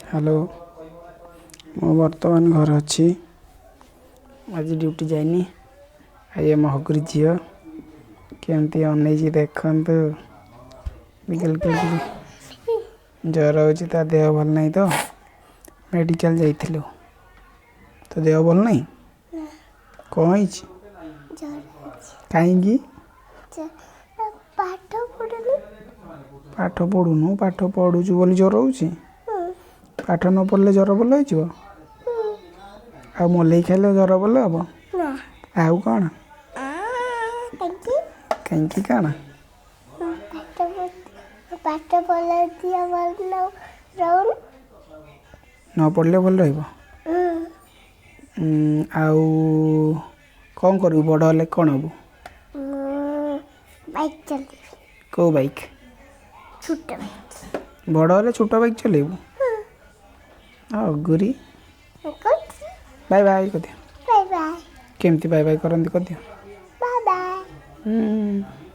Hello, ମୁଁ ବର୍ତ୍ତମାନ ଘରେ ଅଛି। ଆଜି ଡ୍ୟୁଟି ଯାଇନି। ଆଉ ଆମ ହଗୁରି ଝିଅ କେମିତି ଅନେଇଛି ଦେଖନ୍ତୁ। ଜର ହେଉଛି, ତା ଦେହ ଭଲ ନାହିଁ ତ ମେଡ଼ିକାଲ ଯାଇଥିଲୁ। ତୋ ଦେହ ଭଲ ନାହିଁ? କ'ଣ ହେଇଛି? ଜର ଅଛି। କାହିଁକି? ପାଠ ପଢ଼ୁନି। ପାଠ ପଢ଼ୁନୁ? ପାଠ ପଢ଼ୁଛୁ ବୋଲି ଜର ହେଉଛି? ପାଠ ନ ପଢ଼ିଲେ ଜର ଭଲ ହେଇଯିବ? ଆଉ ମଲେଇ ଖାଇଲେ ଜର ଭଲ ହେବ? ନା। ଆଉ କ'ଣ? କାହିଁକି? କାହିଁକି କ'ଣ? ପାଠ ପଢ଼ିଲେ ଦିଅ ଭଲ ରହୁନି। ନ ପଢ଼ିଲେ ଭଲ ରହିବ? ଆଉ କ'ଣ କରିବୁ? ବଡ଼ ହେଲେ କ'ଣ ହବୁ? ବାଇକ୍ ଚଲେଇବି। କେଉଁ ବାଇକ୍? ଛୋଟ ବାଇକ୍। ବଡ଼ ହେଲେ ଛୋଟ ବାଇକ୍ ଚଲେଇବୁ? ଅଗୁରି। କହୁଛି। ବାଏ ବାଏ କରିଦିଅ। Bye bye. କେମିତି ବାଏ ବାଏ କରନ୍ତି କରିଦିଅ। Bye bye.